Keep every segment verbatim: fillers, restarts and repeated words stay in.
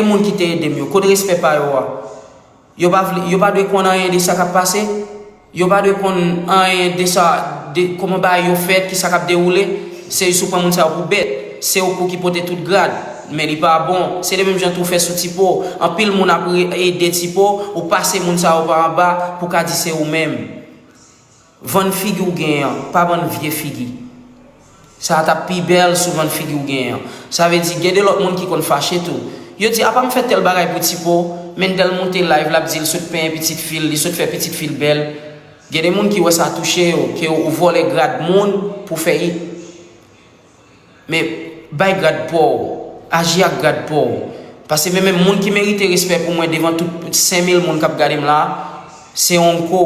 Kote moun ki te ede m yo? Kote respè pa yo a? Yo pa vle, yo pa dwe konn anyen de sa k ap pase? Yo pa dwe konn anyen de sa, de kòman bagay yo fèt, ki sa k ap dewoule? Se si w pran moun sa yo pou bèt. Se ou pou ki pote tout grad. Men li pa bon. Se de menm jan tou fè sou Tipo. Anpil moun ap re- ede Tipo, ou pase moun sa yo pa anba pou ka di se ou menm. Vann figi w genyen an, pa vann vye figi. Sa a t ap pi bèl si w vann figi w genyen an. Sa vle di, gen de lòt moun ki konn fache tou. Yo di, apa m fè tèl bagay pou Tipo, Mendel monte live, l ap di l sot penyen pitit fi l, li sot fè pitit fi l bèl. Gen de moun ki wè sa touche yo, ke ou vòlè grad moun pou fè Men bay grad pa w, aji ak grad pa w. Paske men menm moun ki merite respè pou mwen devan tout senk mil moun k ap gade m la, se Onko.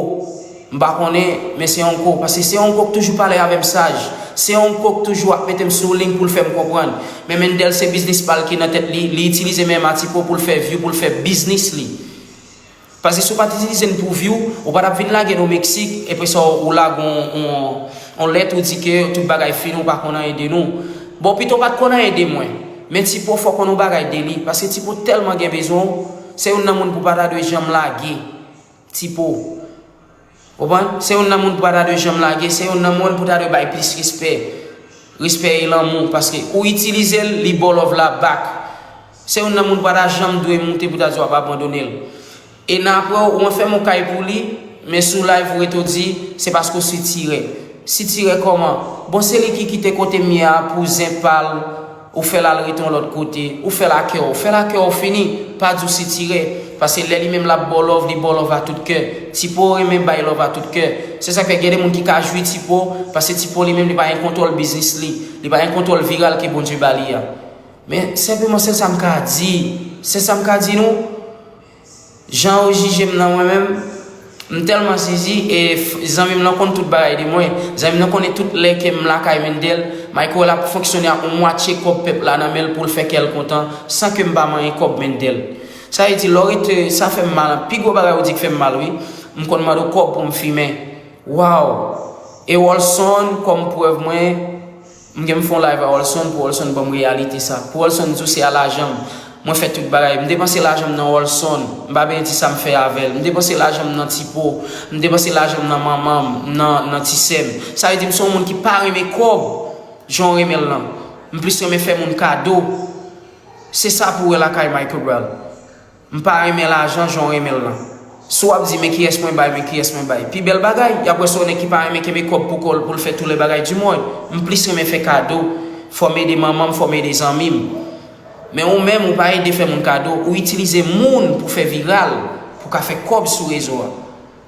M pa konnen, men se Onko. Paske se Onko k toujou pale avè m saj. Se Onko k toujou ap mete m sou liy pou l fè m konprann. Men Mendel se biznis pa l ki nan tèt li, li itilize menm a Tipo pou l fè view, pou l fè biznis li. Paske si w pa t itilize n pou view, ou pa t ap vin lage n o Meksik, epi sa w lage on, on, on lèt ou di ke tout bagay fini, ou pa konn anyen de nou. Bon, pito w pa t konn anyen de mwen. Men Tipo fò konn on bagay de li, paske Tipo tèlman gen bezwen w, se youn nan moun pou pa ta dwe janm lage. Tipo. Konprann? Se youn nan moun pou pa ta dwe janm lage, se youn nan moun pou ta dwe bay plis respè. Respè e lanmou, paske ou itilize l, li ba w love la back. Se youn nan moun pa ta janm dwe moute pou ta di w ap abandone l. E nan apre w, ou anfèm on kay pou li, men sou live ou rete w di, se paske w sitirè. Sitirè kòman? Bon, se li ki kite kote m ye a pou zen pa l, ou fè l al rete yon lòt kote, ou fè l a kè w, fè l a kè w fini, pa di w sitirè, paske lè li menm l ap ba w love, li ba w love a tout kè. Tipo renmen bay love a tout kè. Se sa k fè gen de moun ki ka jwi Tipo, paske Tipo li menm li pa gen kontwòl biznis li, li pa gen kontwòl viral ke Bondye ba li a. Men senpleman se sa m ka di, se sa m ka di nou. Jan yo jije m nan mwen menm, m tèlman sezi e f- zanmi m nan konn tout bagay de mwen. Zanmi m nan konnen tout lè ke m lakay Mendel, Michael ap fonksyone ak yon mwatye kòb pèp la nan men l pou l fè kè l kontan, san ke m pa manyen kòb Mendel. Sa vle di, lè w rete, sa fè m mal, pi gwo bagay ou di k fè m mal wi, m konn mande w kòb pou m fimen. Waw! E Wolson, kòm prèv mwen, m gen m fè yon live a Wolson pou Wolson ban m reyalite sa. Pou Wolson di w se a lajan m mwen fè tout bagay. M depanse lajan m nan Wolson. M pa bezwen di sa m fè avè l. M depanse lajan m nan Tipo. M depanse lajan m nan manman m, nan, nan ti sè m. Sa vle di m se yon moun ki pa renmen kòb jan w renmen l lan. M plis renmen fè moun kado. Se sa pou w wè lakay Michael Brown. M pa renmen lajan jan w renmen l lan. Si w ap di men kiyès mwen bay, men kiyès mwen bay. Pi bèl bagay, y ap wè se yon nèg ki pa renmen kenbe kòb pou kò l pou l fè tout lè bagay di mond. M plis renmen fè kado. Fò m ede manman m, fò m ede zanmi m. Men ou menm, ou pa ede fè moun kado, ou itilize moun pou fè viral, pou ka fè kòb sou rezo a.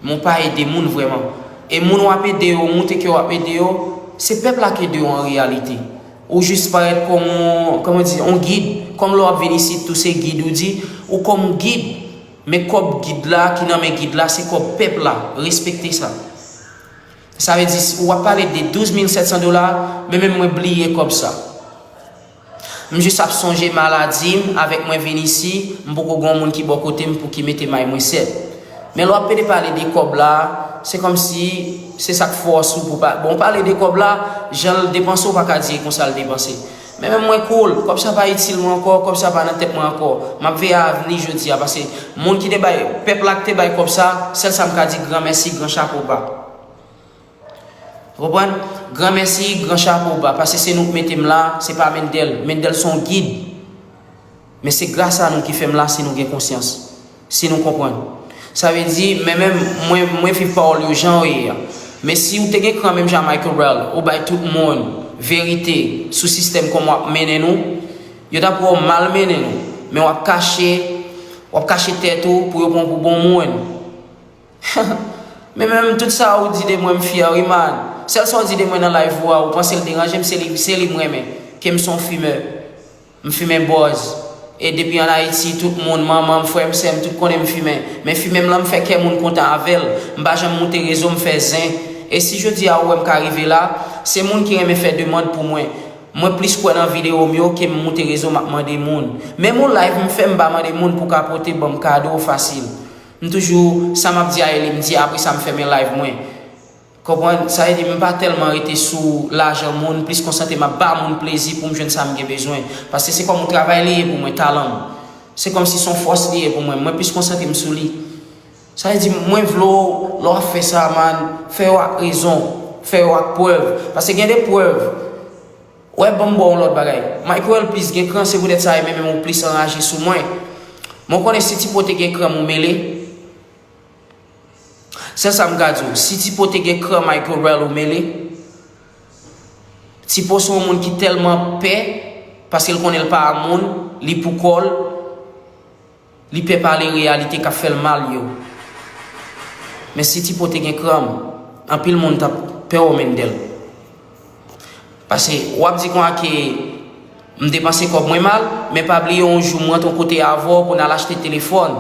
Men w pa ede moun vrèman. E moun w ap ede yo, moute ke w ap ede yo, se pèp la k ede yo an reyalite. Ou jis parèt kòm yon, kòman di, yon gid. Kòm lè w ap vin isit tou se gid ou di, ou kòm yon gid. Men kòb gid la ki nan men gid la, se kòb pèp la. Respekte sa. Sa vle di, w ap pale de douz mil sèt san dola, men menm mwen bliye kòb sa. M jis ap sonje maladi m avèk mwen vin isi, m poko gen yon moun ki bò kote m pou ki mete may mwen sèt. Men lè w ap pede pale de kòb la, se kòmsi se sa k fòse w pou pa. Bon, w pale de kòb la, jan l depanse, w pa ka di e konsa l depanse. Men menm mwen cool, kòb sa pa itil mwen ankò, kòb sa pa nan tèt mwen ankò. M ap veye avni jodi a, paske moun ki te bay, pèp la ki te bay kòb sa, sèl sa m ka di, gran mèsi, gran chapo ba. Ou konprann? Gran mèsi, gran chapo ba, paske se nou k mete m la, se pa Mendel. Mendel se yon gid. Men se gras a nou ki fè m la si nou gen konsyans, si nou konprann. Sa vle di, men menm mwen, mwen viv pawòl yo jan yo ye a. Men si w te gen kran menm jan Michael Brown, ou bay tout moun verite sou sistèm kòman w ap mennen nou, yo t ap wè w mal mennen nou. Men w ap kache, w ap kache tèt ou pou yo pran w pou bon moun. Men menm tout sa ou di de mwen, m fyè wi man. Sèl sa ou di de mwen nan live ou a, ou panse l deranje m, se li, se li m renmen. Ke m se yon fimè. M fimen bòz. E depi ann Ayiti, tout moun, manman m, frè m, sè m, tout konnen m fimen. Men fimen m lan, m fè kè moun kontan avè l. M pa janm moute rezo, m fè zen. E si jodi a ou wè m ka rive la, se moun ki renmen fè demann pou mwen. Mwen plis kwè nan videyo m yo ke m moute rezo m ap mande moun. Menm yon live m fè, m pa mande moun pou ka pote ban m kado fasil. M toujou, sa m ap di a e li m di, apre sa m fèmen live mwen. Konprann? Sa vle di m pa tèlman rete sou lajan moun, m plis konsantre m ap ba moun plezi pou m jwenn sa m gen bezwen. Paske se kòm yon travay li ye pou mwen, talan m. Se kòmsi se yon fòs li ye pou mwen. Mwen plis konsantre m sou li. Sa vle di, mwen vle w, lè w ap fè sa, man, fè yo ak rezon, fè yo ak prèv. Paske gen de prèv. Wè, ban m ba w yon lòt bagay. Michael plis gen kran, se poutèt sa, e menm ou plis anraje sou mwen. Mwen konnen si Tipo te gen kran, ou mele. Sèl sa m ka di w, si Tipo te gen kran Michael ou mele. Tipo se yon moun ki tèlman pè, paske l konnen l pa moun, li pou kò l, li pè pale reyalite k ap fè l mal yo. Men si Tipo te gen kran m, anpil moun t ap pè w Mendel. Paske w ap di konsa ke m depanse kòb mwen mal, men pa bliye yon jou m rantre yon kote avè w pou n al achte telefòn.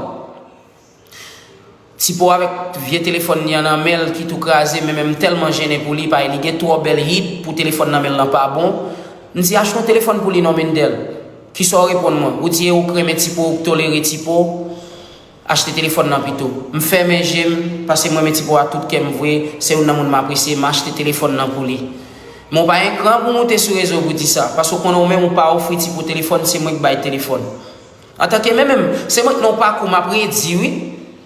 Tipo avèk vye telefòn li an nan men l ki tou kraze, men, men m tèlman jennen pou li, paske li gen twò bèl hit pou telefòn nan men l lan pa bon. M di, "Achte yon telefòn pou li non, Mendel." Kisa w reponn mwen? Ou di, "E ou k renmen Tipo, ou k tolere Tipo, achte telefòn nan pito." M fèmen je m, paske m renmen Tipo a tout kè m vre, se youn nan moun m apresye, m achte telefòn nan pou li. Men w pa gen kran pou w moute sou rezo pou di sa, paske w konnen ou menm ou pa ofri Tipo telefòn, se mwen k bay telefòn. Antanke men menm, se mwen k nan yon pakou m ap redi wi.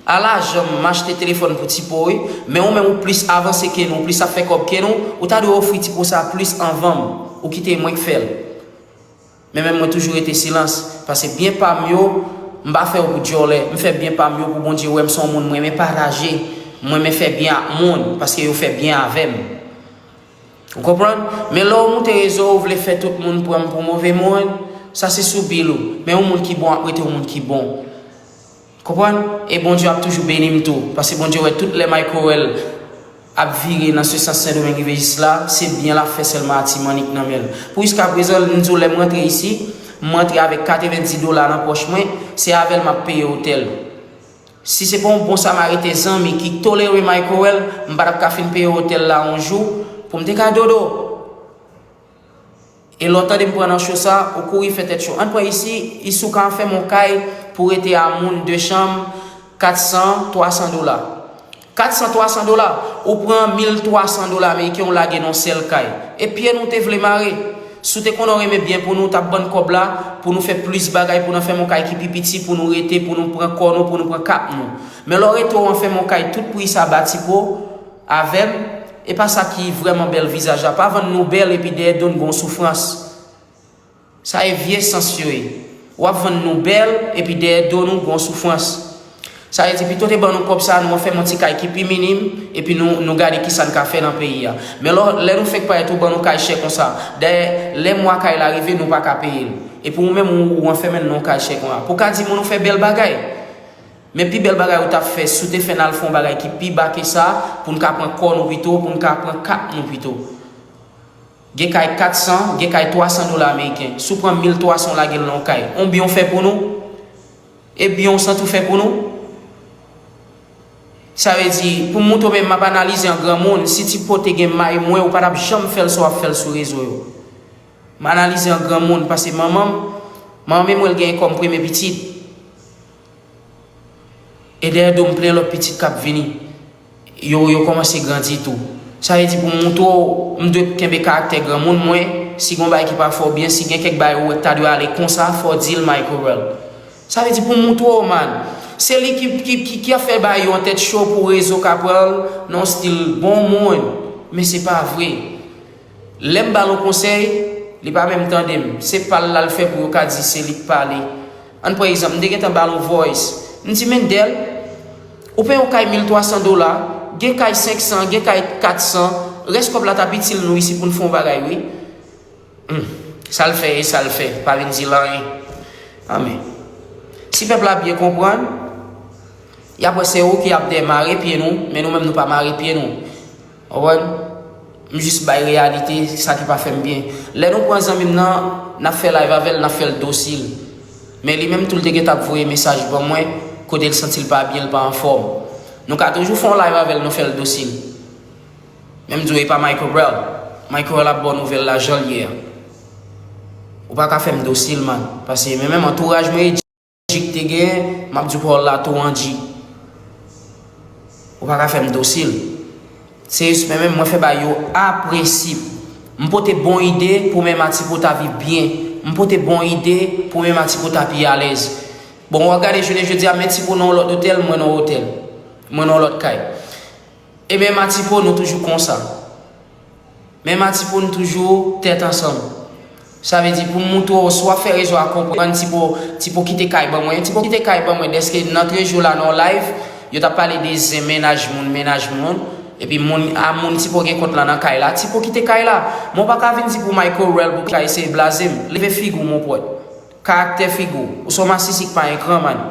Ala jan m achte telefòn pou Tipo wi, men ou menm ou plis avanse ke nou, ou plis ap fè kòb ke nou, ou ta dwe ofri Tipo sa plis anvan m, ou kite mwen k fè l. Men menm mwen toujou rete silans, paske byen pa m yo, m pa fè yo pou djòlè, m fè byen pa m yo pou Bondye wè m se yon moun mwen renmen pataje, mwen renmen fè byen ak moun, paske yo fè byen avè m. Ou konprann? Men lè w moute rezo, ou vle fè tout moun pran m pou move moun, sa se sou bil ou. Men yon moun ki bon ap rete yon moun ki bon. Konprann? E Bondye ap toujou beni m tou. Paske Bondye wè tout lè Michael ap vire nan se sans Sendomeng rive jis la, se byen l ap fè sèlman a ti mannik nan men l. Pou jiskaprezan, m di w lè m rantre isi, m rantre avèk katrevenndis dola nan pòch mwen, se avè l m ap peye otèl. Si se pa yon bon samariten zanmi ki tolere Michael, m pa t ap ka fin peye otèl la yon jou pou m te ka dodo. E lè w tande m pran nan cho sa, ou kouri fè tèt cho. Ann pran isi, isi w ka fè m yon kay pou rete a moun de chanm, kat san, twa san dola. Kat san, twa san dola, ou pran mil twa san dola ameriken, ou lage nan yon sèl kay. E pye nou te vle mare. Si w te konnen w renmen byen pou nou, w t ap ban n kòb la pou nou fè plis bagay, pou n fè yon kay ki pi piti, pou nou rete, pou nou pran kò nou, pou nou pran kap nou. Men lè w rete w anfèmen yon kay tout pri sa ba Tipo avè m, e pa sa ki vrèman bèl vizaj la. Pa vann nou bèl epi dèyè do n gon soufrans. Sa e vye sans yo ye. W ap vann nou bèl epi dèyè do nou gon soufrans. Sa vle di pito te ban nou kòb sa, nou anfèmen yon ti kay ki pi minim, epi nou, nou gade kisa n ka fè nan peyi a. Men lò, lè nou fenk parèt ou ban nou kay chè konsa, dayè, lè mwa kay la rive, nou pa ka peye l. Epi ou menm ou, ou anfèmen n nan yon kay chè konsa. Pou w ka di moun ou fè bèl bagay. Men pi bèl bagay ou t ap fè, si w te fè n al fè yon bagay ki pi ba ke sa, pou n ka pran kò nou pito, pou n ka pran kap nou pito. Gen kay kat san, gen kay twa san dola ameriken. Si w pran mil twa san w lage l nan yon kay, on byen w fè pou nou? E byen w santi w fè pou nou? Sa vle di, pou m montre w menm, m ap analize an granmoun, si Tipo te gen may mwen, ou pa t ap janm fè l sa w ap fè l sou rezo yo. M analize an granmoun, paske manman m, manman m mwen l genyen kòm premye pitit. E dèyè do m plen lòt pitit k ap vini. Yo, yo kòmanse grandi tou. Sa vle di pou m montre w, m dwe kenbe karaktè granmoun mwen, si gon bagay ki pa fè w byen, si gen kèk bagay ou wè k ta dwe ale konsa, fò w di l Michael. Sa vle di pou m montre w, man. Se li ki, ki, ki, ki ap fè bagay yo an tèt cho pou rezo ka pran l nan yon stil bon moun. Men se pa vre. Lè m ba l yon konsèy, li pa menm tande m. Se pa l l al fè pou yo ka di se li k pale. Ann pran egzanp, m te gentan ba l yon voice. M di, Mendel, ou peye yon kay mil twa san dola, gen kay senk san, gen kay kat san, rès kòb la t ap itil nou isi pou n fè yon bagay, wi. Hmm. Sa l fè e sa l fè, pa vin di l anyen. Anmen. Si pèp la byen konprann, y ap wè se ou ki ap demare pye nou, men nou menm nou pa mare pye nou. Konprann? M jis bay reyalite, sa ki pa fè m byen. Lè nou pran zanmi m nan, n ap fè live avè l, n ap fè l dosil. Men li menm tou l te gentan ap voye mesaj ban mwen, kote l santi l pa byen, l pa anfòm. Nou ka toujou fè yon live avè l, nou fè l dosil. Men m di w, e pa Michael. Michael ap ba w nouvèl la jan l ye a. Ou pa ka fè m dosil, man. Paske men menm antouraj mwen, Dji k te genyen, m ap di w pawòl la tou an Dji. Ou pa ka fè m dosil. Se jis men menm mwen fè bagay yo a prensip. M pote bon ide pou menm a Tipo ta viv byen. M pote bon ide pou menm a Tipo ta pi alèz. Bon, w ap gade jounen jodi a, men Tipo nan yon lòt otèl, mwen nan yon otèl. Mwen nan yon lòt kay. Ebyen, m a Tipo, nou toujou konsa. Men m a Tipo, nou toujou tèt ansanm. Sa vle di, pou m moutre w, si w ap fè rezo a konprann, Tipo, Tipo kite kay ban mwen. Tipo kite kay ban mwen, dèske nan treze jou la nan yon live, yo t ap pale de zen, mennaj moun, mennaj moun. Epi moun, a moun Tipo gen kont lan nan kay la, Tipo kite kay la. Men w pa ka vin di pou Michael Rel pou kay se blaze m. Leve figi w, mon pòt. Karaktè figi w. Ou se yon masisi k pa gen kran, man.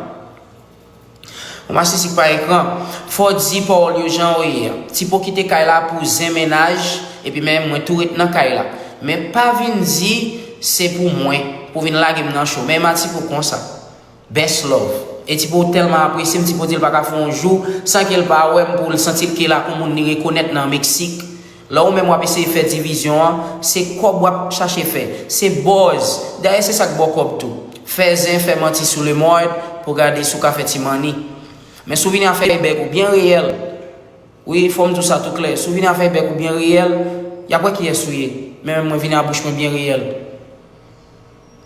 Yon masisi k pa gen kran. Fò w di pawòl yo jan yo ye a. Tipo kite kay la pou zen mennaj, epi men mwen tou ret nan kay la. Men pa vin di se pou mwen, pou vin lage m nan cho. Men m a Tipo konsa. Best love. E Tipo tèlman apresye m, Tipo di l pa ka fè yon jou san ke l pa wè m, pou l santi l ke l ak yon moun li rekonèt nan Meksik. Lè ou menm w ap eseye fè divizyon an, se kòb w ap chache fè. Se buzz. Dayè se sa k ba w kòb tou. Fè zen, fè manti sou lemòd pou gade si w ka fè ti manni. Men si w vini a fè bèk ou byen reyèl. Wi, fò m di w sa tou klè. Si w vini a fè bèk ou byen reyèl, y ap wè kiyès ou ye. Men menm mwen vini a bouch mwen byen reyèl.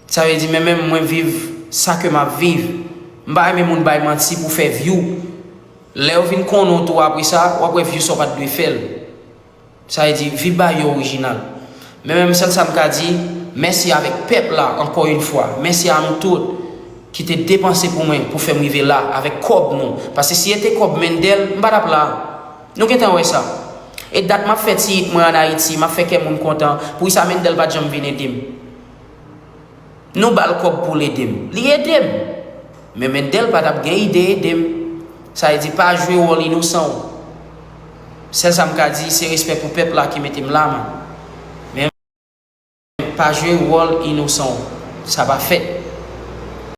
Sa vle di, men menm mwen viv sa ke m ap viv. M pa renmen moun bay manti pou fè view. Lè yo vin konnen w tou apre sa, w ap wè view sa w pa t dwe fè l. Sa vle di, vi ba yo orijinal. Men menm sèl sa m ka di, mèsi avèk pèp la, ankò yon fwa. Mèsi a nou tout ki te depanse pou mwen, pou fè m rive la, avèk kòb nou. Paske si se te kòb Mendel, m pa t ap la. Nou gentan wè sa. E dat m ap fè ti hit mwen ann Ayiti, m ap fè kè moun kontan. Poukisa Mendel pa t janm vin ede m? Nou ba l kòb pou l ede m. Li ede m. Men Mendel pa t ap gen ide ede m. Sa vle di pa jwe wòl inosan w. Sèl sa m ka di, se respè pou pèp la ki mete m la, man. Men pa jwe wòl inosan w. Sa pa fèt.